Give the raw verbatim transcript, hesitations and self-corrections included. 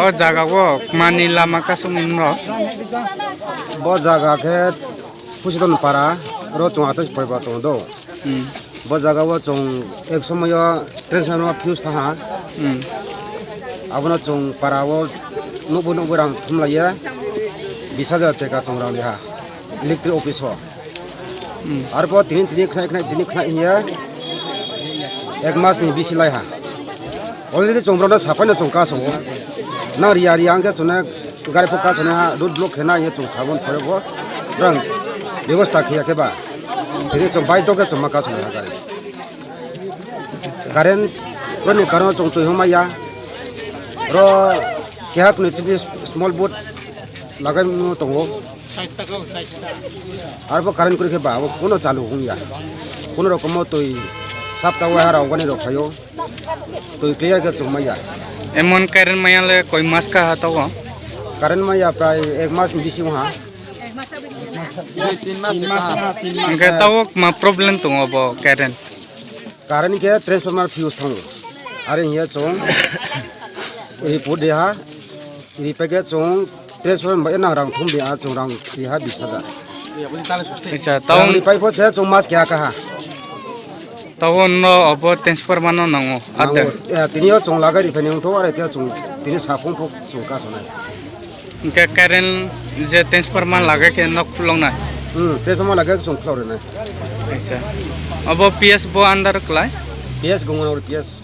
O jaga o mani lama kasung ni no. Bo jaga khe Pusidon para ro chwng atas poribar tongo do. Hmm. Bo jaga o chwng ek somoyo transformer fuse thaha. Hmm. Abono chwng para o nukbo nukbo rang thumlaiya. Bis hajar teka chwng rang liha. Electric office o. Hmm. Arbo tini tini khnai khnai tini khnai hiya. Ek mas ni bisi lai ha. Already chwng borok no sapai no chwng kaso o. Nang riya riya angke chwng gari pho kaso ha road block khena hiya chwng sabon phai bo. Rang bebosta khiya khe ba. Tini chwng bai to khe chwng ma kaso ha gari. Current roni karon chwng twi homa ya. Ro kehak ni tini small boat lagai mo tongo. Arbo current kwrwi khe ba abo kuno chalu wngya. Kuno rokomo twi sapta wahar rok gani rok phaio. Twi clear khe chwng maya. Emon current maya le koi mas ka ha tawo? Current maya prai ek mas ni bisi wngha. Hwnkhe tawo ma problem tongo bo current? Current khe transformer fuse thango. Are hiya chwng ri put de ha. Ri package chwng transfer bai nang rang thum dia chwng rang ri ha bis hajar. Acha, rang taun ri pai pho se chwng mas kya kaha. Taun no obo transfer mano nango. Nango. Ate. Eh, tini o chwng lagai ri phai nang tho are khe chwng tini saphung phuk chwng ka sonai. Hwnkhe current je transfer man lagai khe nok khulong na. Hmm, transfer man lagai chwng khulong rwnai. Acha. Obo P S bo under klai? P S gungo P S.